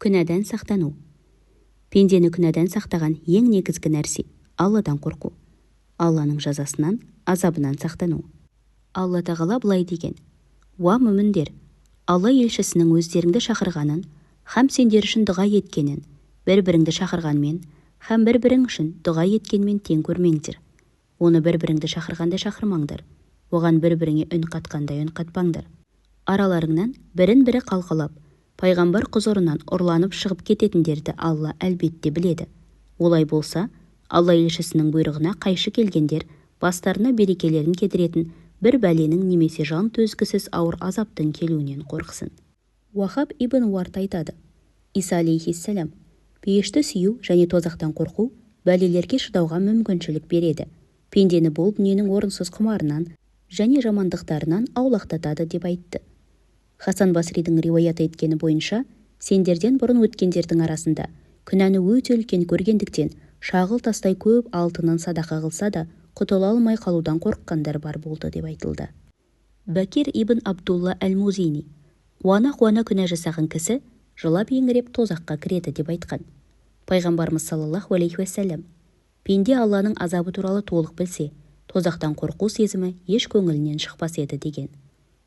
Күнәдан сақтану. Пендені күнәдан сақтаған ең негізгі нәрсе Алладан қорқу. Алланың жазасынан, азабынан сақтану. Алла тағала былай деген: «Уа мүміндер, Алла елшісінің өздеріңді шақырғанын һәм сендер үшін дұға еткенін бір-біріңді шақырғанмен һәм бір-бірің үшін дұға еткенмен тең көрмеңдер. Оны бір-біріңді шақырғандай шақырмаңдар, оған бір-біріңе үн қатқандай үн қатпаңдар. Араларыңнан бірін-бірі қалқалап, пайғамбар құзырынан ұрланып шығып кететіндерді Алла әлбетте біледі. Олай болса, Алла елшісінің бұйрығына қайшы келгендер бастарына берекелерін кетіретін бір бәленің немесе жан төзгісіз ауыр азаптың келуінен қорықсын». Уахаб ибн Уард айтады: Иса алейхиссалам: «Пейішті сүю және тозақтан қорқу бәлелерге шыдауға мүмкіншілік береді, пендені бұл дүниенің орынсыз құмарынан және жамандықтарынан аулақтатады», деп айтты. Хасан Басридің риуаят еткені бойынша, сендерден бұрын өткендердің арасында күнәні өте үлкен көргендіктен, шағыл тастай көп алтынын садақа қылса да, құтыла алмай қалудан қорыққандар бар болды деп айтылды. Бәкир ибн Абдулла әл-Музини: «Қуана-қуана күнә жасаған кісі жылап-еңіреп тозаққа кіреді», деп айтқан. Пайғамбарымыз саллаллаху алейхи уассалам: «Пенде Алланың азабы туралы толық білсе, тозақтан қорқу сезімі еш көңілінен шықпас еді», деген.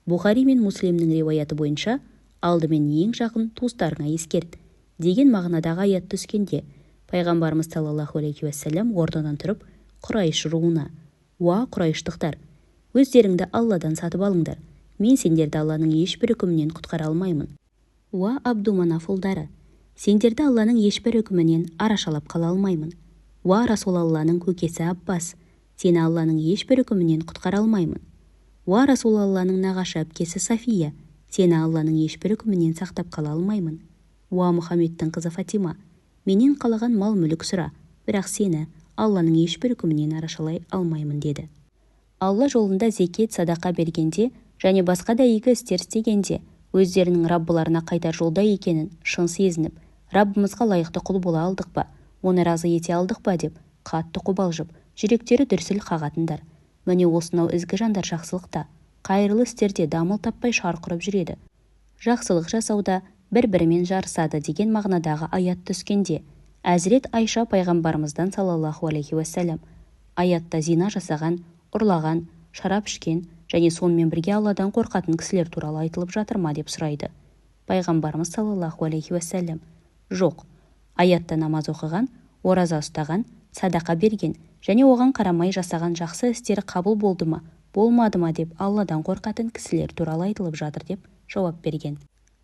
Бұхари мен Муслимнің риуаяты бойынша, «Алдымен ең жақын туыстарыңа ескерт» деген мағынадағы аят түскенде, пайғамбарымыз саллаллаху алейхи уассалам орнынан тұрып, Құрайш руына: «Уа, құрайыштықтар, өздеріңді Алладан сатып алыңдар, мен сендерді Алланың ешбір үкімінен құтқара алмаймын. Уа, Абдуманаф ұлдары, сендерді Алланың ешбір үкімінен арашалап қала алмаймын. Уа, Расул Алланың көкесі Аббас, сені Алланың ешбір үкімінен құтқара алмаймын. Уа, Расул Алланың нағашы әпкесі София, сені Алланың ешбір үкімінен сақтап қала алмаймын. Уа, Мұхаммедтің қызы Фатима, менен қалаған мал-мүлік сұра, бірақ сені Алланың ешбір үкімінен арашалай алмаймын», деді. Алла жолында зекет, садақа бергенде және басқа да игі істер істегенде, өздерінің Раббыларына қайтар жолда екенін шын сезініп, Раббымызға лайықты құл бола алдық па, оны разы ете алдық па деп қатты қобалжып, жүректері дүрсіл қағатындар. Міне, осынау ізгі жандар жақсылықта, қайырлы істерде дамыл таппай шарқ ұрып жүреді, жақсылық жасауда бір-бірімен жарысады деген мағынадағы аят түскенде, әзірет Айша пайғамбарымыздан саллаллаху алейхи уассалам: «Аятта зина жасаған, ұрлаған, шарап ішкен және сонымен бірге Алладан қорқатын кісілер туралы айтылып жатыр ма?» деп сұрайды. Пайғамбарымыз саллаллаху алейхи уассалам: «Жоқ, аятта намаз оқыған, ораза ұстаған, садақа берген және оған қарамай жасаған жақсы істері қабыл болды ма, болмады ма деп Алладан қорқатын кісілер туралы айтылып жатыр», деп жауап берген.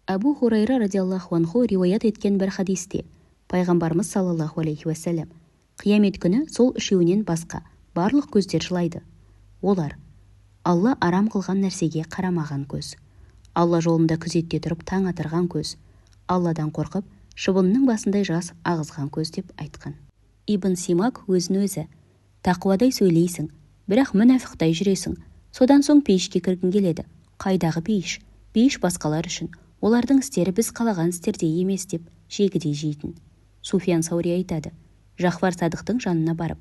Әбу Хурайра радиаллаху анху риуаят еткен бір хадисте пайғамбарымыз саллаллаху алейхи уассалам: «Қиямет күні сол үшеуінен басқа барлық көздер жылайды. Олар: Алла арам қылған нәрсеге қарамаған көз, Алла жолында күзетте тұрып таң атырған көз, Алладан қорқып, шыбынның басындай жас ағызған көз», деп айтқан. Ибн Симак өзін өзі: «Тақуадай сөйлейсің, бірақ мүнәфиқтай жүресің, содан соң пейішке кіргің келеді. Қайдағы пейіш? Пейіш басқалар үшін, олардың істері біз қалаған істердей емес», деп жегідей жейтін. Суфиян Саури айтады: Жахфар Садықтың жанына барып: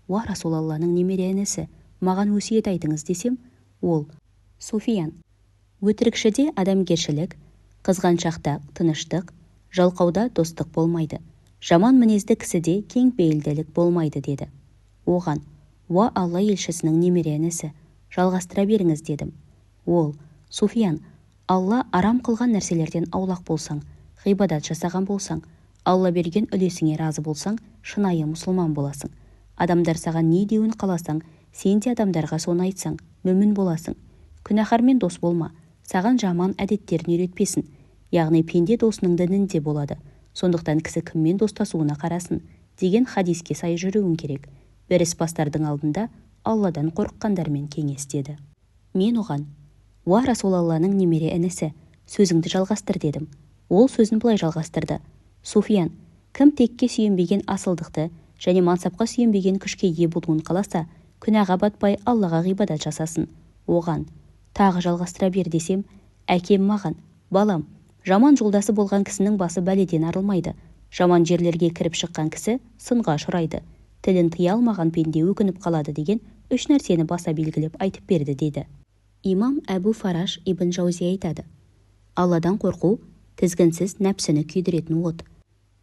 «Уа, Расул Алланың немере інісі, маған өсиет айтыңыз», десем, ол: «Суфиян, өтірікшіде адамгершілік, қызғаншақта тыныштық, жалқауда достық болмайды, жаман мінезді кісіде кеңпейілділік болмайды», деді. Оған: «Уа, Алла елшісінің немере інісі, жалғастыра беріңіз», дедім. Ол: «Суфиян, Алла арам қылған нәрселерден аулақ болсаң, ғибадат жасаған болсаң, Алла берген үлесіңе разы болсаң, шынайы мұсылман боласың. Адамдар саған не деуін қаласаң, сен де адамдарға соны айтсаң, мүмін боласың. Күнәһармен дос болма, саған жаман әдеттерін үйретпесін. Яғни пенде досының дінінде болады, сондықтан кісі кіммен достасуына қарасын деген хадиске сай жүруің керек. Бір іс бастардың алдында Алладан қорыққандармен кеңес», деді. Мен оған: «Уа, Расул Алланың немере інісі, сөзіңді жалғастыр», дедім. Ол сөзін былай жалғастырды: «Суфиян, кім текке сүйенбеген асылдықты және мансапқа сүйенбеген күшке ие болуын қаласа, күнәға батпай, Аллаға ғибадат жасасын». Оған: «Тағы жалғастыра бер», десем, әкем маған: «Балам, жаман жолдасы болған кісінің басы бәледен арылмайды, жаман жерлерге кіріп шыққан кісі сынға ұшырайды, тілін тыя алмаған пенде өкініп қалады деген үш нәрсені баса белгілеп айтып берді», деді. Имам Әбу Фараш ибн Жаузи айтады: Алладан қорқу тізгінсіз нәпсіні күйдіретін от.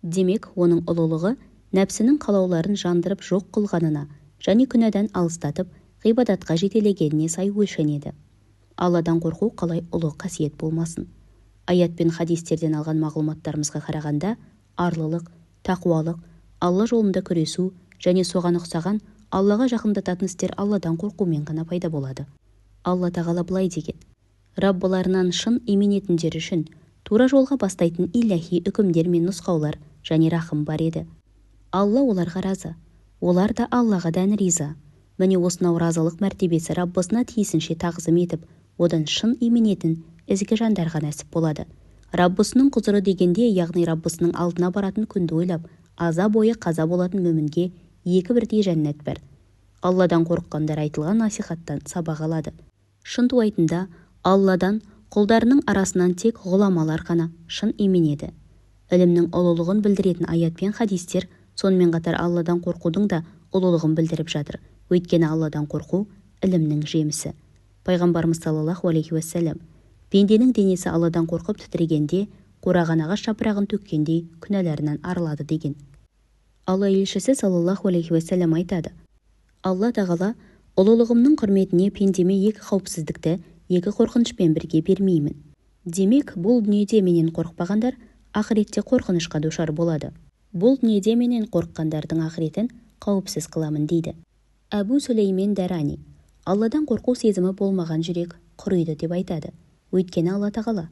Демек, оның ұлылығы нәпсінің қалауларын жандырып жоқ қылғанына және күнәдан алыстатып, ғибадатқа жетелегеніне сай өлшенеді. Алладан қорқу қалай ұлы қасиет болмасын. Аят пен хадистерден алған мағлұматтарымызға қарағанда, арлылық, тақуалық, Алла жолында күресу және соған ұқсаған Аллаға жақындататын істер Алладан қорқумен ғана пайда болады. Алла тағала былай деген: Раббыларынан шын именетіндер үшін тура жолға бастайтын иләһи үкімдер мен нұсқаулар және рахым бар еді. Алла оларға разы, олар да Аллаға дән риза. Міне осынау разылық мәртебесі Раббысына тиісінше тағзым етіп, одан шын именетін ізгі жандарға нәсіп болады. Раббысының құзыры дегенде, яғни Раббысының алдына баратын күнді ойлап, аза бойы қаза болатын мүмінге екі бірдей жәннат бар. Алладан қорыққандар айтылған насихаттан сабақ алады. Шынтуайтында, Алладан құлдарының арасынан тек ғұламалар ғана шын именеді. Ілімнің ұлылығын білдіретін аят пен хадистер сонымен қатар Алладан қорқудың да ұлылығын білдіріп жатыр. Өйткені Алладан қорқу ілімнің жемісі. Пайғамбарымыз саллаллаху алейхи уассалам: пенденің денесі Алладан қорқып тітірегенде, қураған ағаш жапырағын төккендей күнәларынан арылады деген. Алла елшісі саллаллаху алейхи уассалам айтады: Алла тағала ұлылығымның құрметіне пендеме екі қауіпсіздікті екі қорқынышпен бірге бермеймін. Демек, бұл дүниеде менен қорықпағандар ақыретте қорқынышқа душар болады. Бұл дүниеде менен қорыққандардың ақыретін қауіпсіз қыламын дейді. Әбу Сүлеймен Дәрани: Алладан қорқу сезімі болмаған жүрек құриды деп айтады. Өйткені Алла тағала: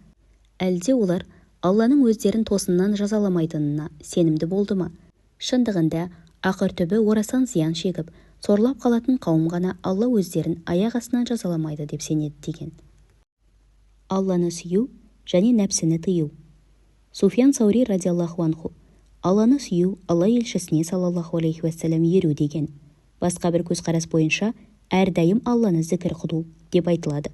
әлде олар Алланың өздерін тосыннан жазаламайтынына сенімді болды ма? Шындығында, ақыр түбі орасан зиян шегіп, сорлап қалатын қауым ғана Алла өздерін аяқ астынан жазаламайды деп сенеді деген. Алланы сүю және нәпсіні тыю. Суфиян Саури радиаллаху анху: Алланы сүю, Алла елшісіне саллаллаху алейхи уассалам еру деген. Басқа бір көзқарас бойынша, әрдайым Алланы зікір қылу деп айтылады.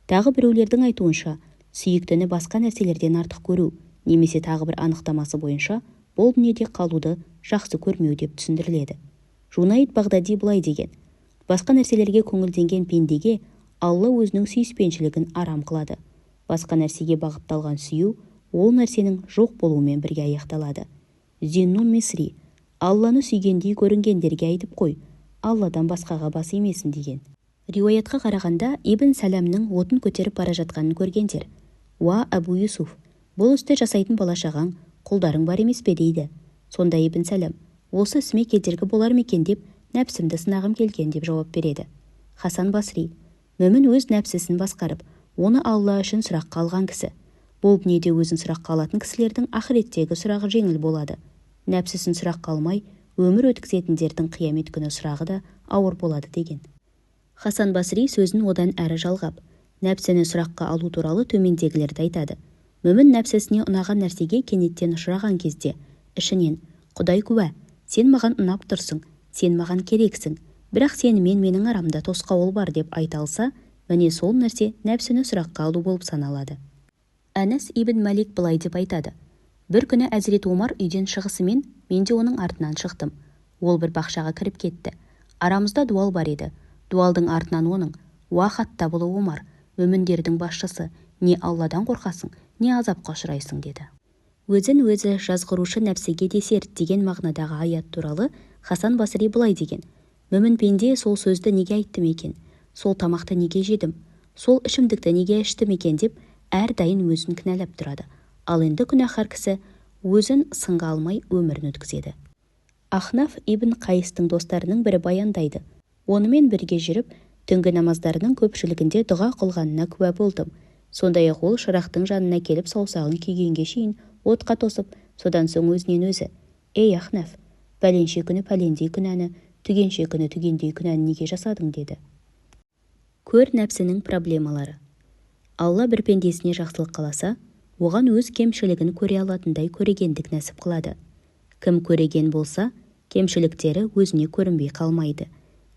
Тағы біреулердің айтуынша, сүйіктіні басқа нәрселерден артық көру, немесе тағы бір анықтамасы бойынша, бұл дүниеде қалуды жақсы көрмеу деп түсіндіріледі. Жунайд Бағдади былай деген: басқа нәрселерге көңілденген пендеге Алла өзінің сүйіспеншілігін арам қылады. Басқа нәрсеге бағытталған сүю ол нәрсенің жоқ болуымен бірге аяқталады. Зиннун Мисри: Алланы сүйгендей көрінгендерге айтып қой, Алладан басқаға бас емесін деген. Риуаятқа қарағанда, Ибн Сәләмнің отын көтеріп бара жатқанын көргендер: «Уа Әбу Юсуф, бұл істі жасайтын бала-шағаң, құлдарың бар емес пе?» дейді. Сонда Ибн Сәләм: «Осы ісіме кедергі болар ма екен деп нәпсімді сынағым келген» деп жауап береді. Хасан Басри: мүмін өз нәпсісін басқарып, оны Алла үшін сұраққа алған кісі. Бұл дүниеде өзін сұраққа алатын кісілердің ақыреттегі сұрағы жеңіл болады. Нәпсісін сұраққа алмай, өмір өткізетіндердің қиямет күні сұрағы да ауыр болады деген. Хасан Басри сөзін одан әрі жалғап, нәпсіні сұраққа алу туралы төмендегілерді айтады. Мүмін нәпсісіне ұнаған нәрсеге кенеттен ұшыраған кезде, ішінен: «Құдай куә, сен маған ұнап тұрсың, сен маған керексің, бірақ сенімен менің арамда тосқауыл бар» деп айта алса, міне сол нәрсе нәпсіні сұраққа алу болып саналады. Әнәс ибн Малик былай деп айтады: бір күні Әзірет Омар үйден шығысымен мен де оның артынан шықтым. Ол бір бақшаға кіріп кетті. Арамызда дуал бар еді. Дуалдың артынан оның: «Уа Хаттабұлы Омар, мүміндердің басшысы, не Алладан қорқасың, не азапқа ұшырайсың» деді. Өзін өзі жазғырушы нәпсіге десерт деген мағынадағы аят туралы Хасан Басри былай деген: мүмін пенде сол сөзді неге айттым екен, сол тамақты неге жедім, сол ішімдікті неге іштім екен деп әрдайым өзін кінәлап тұрады. Ал енді күнәһар кісі өзін сынға алмай өмірін өткізеді. Ахнаф ибн Қайыстың достарының бірі баяндайды: онымен бірге жүріп, түнгі намаздарының көпшілігінде дұға қылғанына куә болдым. Сондай-ақ ол шырақтың жанына келіп саусағын күйгенге шейін отқа тосып, содан соң өзінен өзі: «Ей, Ахнаф, пәленше күні пәлендей күнәні, түгенше күні түгендей күнәні неге жасадың?» деді. Көр нәпсінің проблемалары. Алла бір пендесіне жақсылық қаласа, оған өз кемшілігін көре алатындай көрегендік нәсіп қылады. Кім көреген болса, кемшіліктері өзіне көрінбей қалмайды.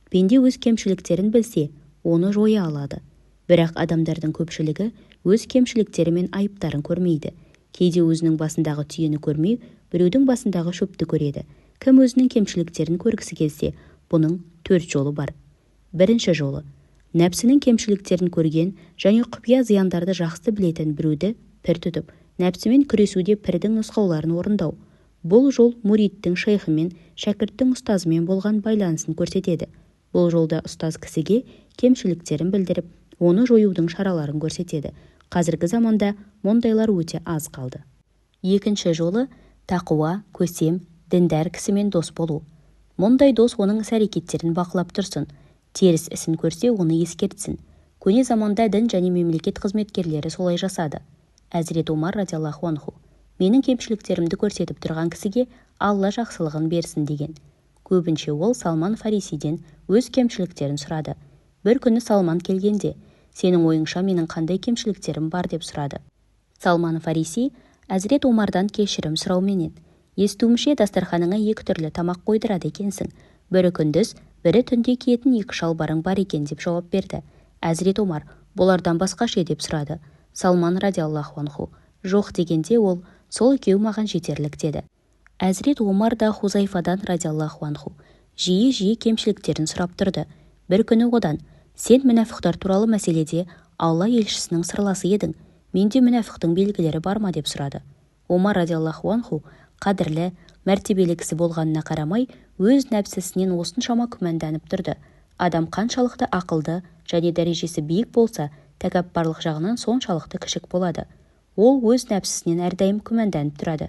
Пенде өз кемшіліктерін білсе, оны жоя алады. Бірақ адамдардың көпшілігі өз кемшіліктері мен айыптарын көрмейді. Кейде өзінің басындағы түйені көрмей, біреудің басындағы шөпті көреді. Кім өзінің кемшіліктерін көргісі келсе, бұның 4 жолы бар. Бірінші жолы: нәпсінің кемшіліктерін көрген және құпия зияндарды жақсы білетін біреуді пір тұтып, Нәпсімен күресуде пірдің нұсқауларын орындау. Бұл жол муридтің шейхімен, шәкірттің ұстазымен болған байланысын көрсетеді. Бұл жолда ұстаз кісіге кемшіліктерін білдіріп, оны жоюдың шараларын көрсетеді. Қазіргі заманда мұндайлар өте аз қалды. Екінші жолы тақуа, көсем, діндар кісімен дос болу. Мұндай дос оның іс-әрекеттерін бақылап тұрсын, теріс ісін көрсе оны ескертсін. Көне заманда дін және мемлекет қызметкерлері солай жасады. Әзірет Омар радиаллаху анху, менің кемшіліктерімді көрсетіп тұрған кісіге Алла жақсылығын берсін деген. Көбінше ол Салман Фарисиден өз кемшіліктерін сұрады. Бір күні Салман келгенде, сенің ойыңша менің қандай кемшіліктерім бар деп сұрады. Салман Фариси Әзірет Омардан кешірім сұрауменен, естуімше дастарханыңа екі түрлі тамақ қойдырады екенсің. Бірі күндіз, бірі түнде киетін екі шалбарың бар екен деп жауап берді. Әзірет Омар, бұлардан басқа ше деп сұрады. Салман радиаллаху анху, жоқ дегенде ол, сол екеуі маған жетерлік деді. Әзірет Омар да Хузайфадан радиаллаху анху жиі-жиі кемшіліктерін сұрап тұрды. Бір күні одан, сен мүнәфиқтар туралы мәселеде Алла елшісінің сырласы едің, менде мүнәфиқтың белгілері бар ма деп сұрады. Омар радиаллаху анху қадірлі, мәртебелі кісі болғанына қарамай, өз нәпсісінен осыншама күмәнданып тұрды. Адам қаншалықты ақылды және дәрежесі биік болса, тәкаппарлық жағынан соншалықты кішік болады. Ол өз нәпсісінен әрдайым күмәнданып тұрады.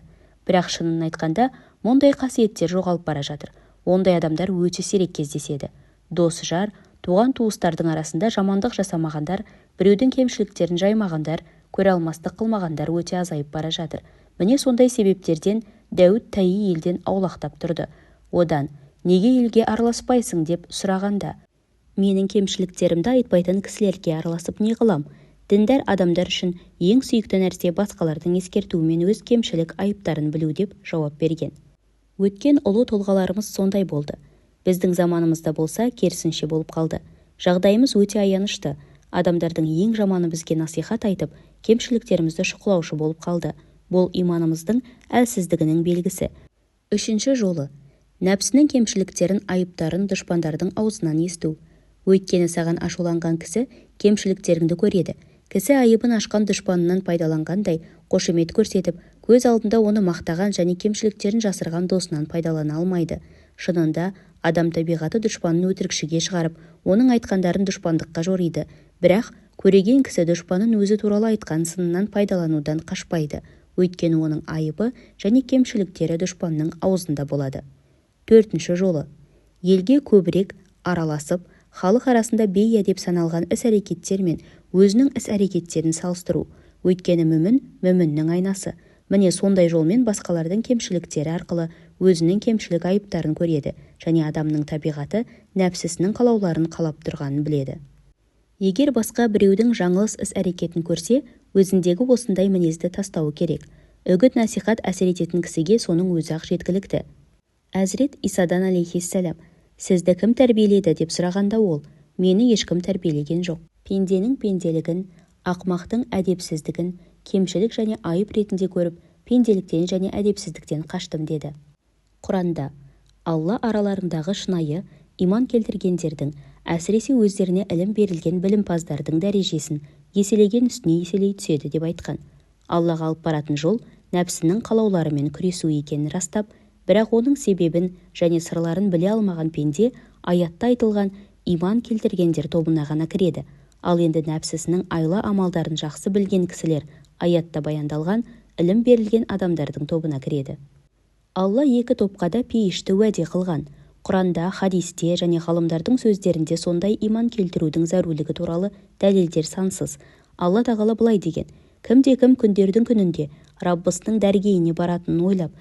Бірақ шынын айтқанда, мұндай қасиеттер жоғалып бара жатыр. Ондай адамдар өте сирек кездеседі. Дос жар, туған туыстардың арасында жамандық жасамағандар, біреудің кемшіліктерін жаймағандар, көре алмастық қылмағандар өте азайып бара жатыр. Міне сондай себептерден Дәуіт Тайи елден аулақтап тұрды. Одан, неге елге араласпайсың деп сұрағанда, менің кемшіліктерімді айтпайтын кісілерге араласып не қылам? Діндар адамдар үшін ең сүйікті нәрсе басқалардың ескертуімен өз кемшілік айыптарын білу деп жауап берген. Өткен ұлы тұлғаларымыз сондай болды. Біздің заманымызда болса, керісінше болып қалды. Жағдайымыз өте аянышты. Адамдардың ең жаманы бізге насихат айтып, кемшіліктерімізді шұқылаушы болып қалды. Бұл иманымыздың әлсіздігінің белгісі. Үшінші жолы нәпсінің кемшіліктерін, айыптарын дұшпандардың аузынан есту. Өйткені саған ашуланған кісі кемшіліктеріңді көреді. Кісі айыбын ашқан дұшпанынан пайдаланғандай қошемет көрсетіп, көз алдында оны мақтаған және кемшіліктерін жасырған досынан пайдалана алмайды. Шынында, адам табиғаты дұшпанын өтірікшіге шығарып, оның айтқандарын дұшпандыққа жориды. Бірақ көреген кісі дұшпанын өзі туралы айтқан сынынан пайдаланудан қашпайды. Өйткені оның айыбы және кемшіліктері дұшпанның аузында болады. Төртінші жолы елге көбірек араласып, халық арасында бейәдеп саналған іс-әрекеттер мен өзінің іс-әрекеттерін салыстыру. Өйткені мүмін мүміннің айнасы. Міне сондай жолмен басқалардың кемшіліктері арқылы өзінің кемшілік айыптарын көреді және адамның табиғаты нәпсісінің қалауларын қалап тұрғанын біледі. Егер басқа біреудің жаңылыс іс-әрекетін көрсе, өзіндегі осындай мінезді тастауы керек. Үгіт-насихат әсер ететін кісіге соның өзі-ақ жеткілікті. Әзірет Исадан алейхиссалам, сізді кім тәрбиеледі деп сұрағанда ол, мені ешкім тәрбиелеген жоқ. Пенденің пенделігін, ақмақтың әдепсіздігін, кемшілік және айып ретінде көріп, пенделіктен және әдепсіздіктен қаштым деді. Құранда, Алла араларындағы шынайы иман келтіргендердің, әсіресе өздеріне ілім берілген білімпаздардың дәрежесін еселеген үстіне еселей түседі деп айтқан. Аллаға алып баратын жол нәпсінің қалауларымен күресу екенін растап, бірақ оның себебін және сырларын біле алмаған пенде аятта айтылған иман келтіргендер тобына ғана кіреді. Ал енді нәпсісінің айла амалдарын жақсы білген кісілер аятта баяндалған ілім берілген адамдардың тобына кіреді. Алла екі топқа да пейішті уәде қылған. Құранда, хадисте және ғалымдардың сөздерінде сондай иман келтірудің зәрулігі туралы дәлелдер сансыз. Алла тағала былай деген: кімде-кім күндердің күнінде Раббысының дәргейіне баратынын ойлап,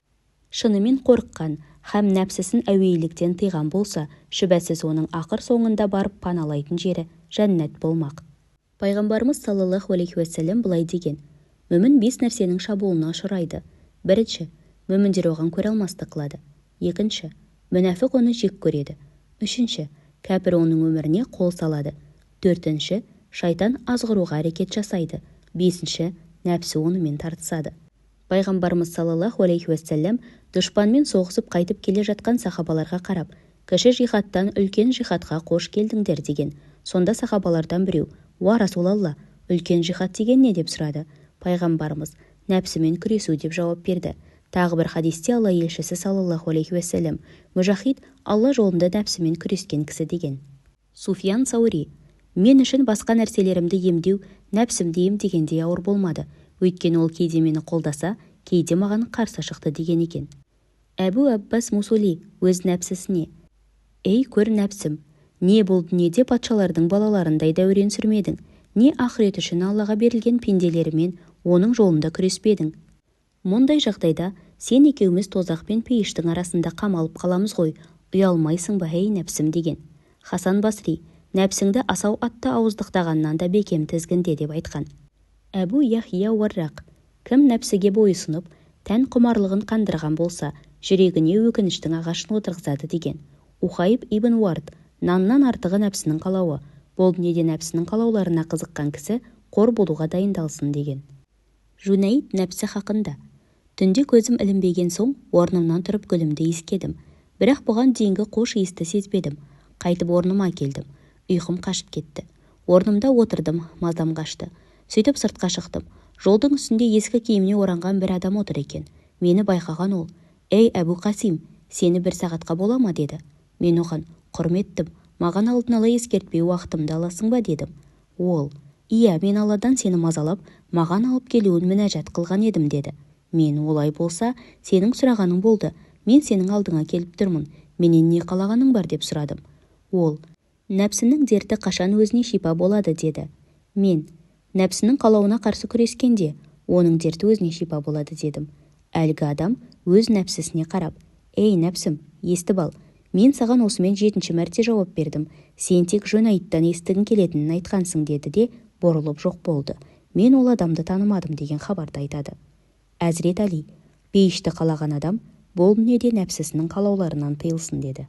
шынымен қорыққан һәм нәпсісін әуейіліктен тыйған болса, шүбәсіз оның ақыр соңында барып паналайтын жері жәннат болмақ. Пайғамбарымыз саллаллаху алейхи уассалам былай деген: мүмін бес нәрсенің шабуылына ұшырайды. Бірінші, мүміндер оған көре алмастық қылады. Екінші, мүнәфиқ оны жек көреді. Үшінші, кәпір оның өміріне қол салады. Төртінші, шайтан азғыруға әрекет жасайды. Бесінші, нәпсі онымен тартысады. Пайғамбарымыз саллаллаху алейхи уассалам дұшпанмен соғысып қайтып келе жатқан сахабаларға қарап, кіші жихадтан үлкен жихадқа қош келдіңдер деген. Сонда сахабалардан біреу, «Уа Расулалла, үлкен жихад деген не?» деп сұрады. Пайғамбарымыз, Нәпсімен күресу деп жауап берді. Тағы бір хадисте Алла елшісі саллаллаху алейхи уассалам: Мүжахид Алла жолында нәпсімен күрескен кісі деген. Суфиян Саури: Мен үшін басқа нәрселерімді емдеу нәпсімді емдегендей ауыр болмады. Өйткені ол кейде мені қолдаса, кейде маған қарсы шықты деген екен. Әбу Аббас Мусули өз нәпсісіне: Ей көр нәпсім, не бұл дүниеде патшалардың балаларындай дәурен сүрмедің, не ақырет үшін Аллаға берілген пенделерімен оның жолында күреспедің. Мұндай жағдайда сен екеуміз тозақ пен пейіштің арасында қамалып қаламыз ғой, ұялмайсың ба, ей нәпсім деген. Хасан Басри: Нәпсіңді асау атты ауыздықтағаннан да бекем тізгінде деп айтқан. Әбу Яхия Уаррақ: Кім нәпсіге бойұсынып, тән құмарлығын қандырған болса, жүрегіне өкініштің ағашын отырғызады деген. Ухайб ибн Уард: Наннан артығы нәпсінің қалауы. Бұл дүниеде нәпсінің қалауларына қызыққан кісі қор болуға дайындалсын деген. Жунайд нәпсі хақында: Түнде көзім ілінбеген соң орнымнан тұрып гүлімді иіскедім. Бірақ бұған дейінгі қош иісті сезбедім. Қайтып орныма келдім. Ұйқым қашып кетті. Орнымда отырдым, мазам қашты. Сөйтіп сыртқа шықтым. Жолдың үстінде ескі киіміне оранған бір адам отыр екен. Мені байқаған ол: Ей, Әбу Қасим, сені бір сағатқа бола ма деді. Мен оған: Құрметтім, маған алдын ала ескертпей уақытымды аласың ба дедім. Ол: Иә, мен Алладан сені мазалап, маған алып келуін мінәжат қылған едім деді. Мен: Олай болса, сенің сұрағаның болды, мен сенің алдыңа келіп тұрмын, менен не қалағаның бар деп сұрадым. Ол: Нәпсінің дерті қашан өзіне шипа болады деді. Мен: Нәпсінің қалауына қарсы күрескенде, оның дерті өзіне шипа болады дедім. Әлгі адам өз нәпсісіне қарап: Ей, нәпсім, естіп ал, мен саған осымен 7-ші мәрте жауап бердім, сен тек Жөнайттан естігің келетінін айтқансың деді де бұрылып жоқ болды. Мен ол адамды танымадым деген хабарды айтады. Әзірет Али: Бейішті қалаған адам бұл дүниеде нәпсісінің қалауларынан тыйылсын деді.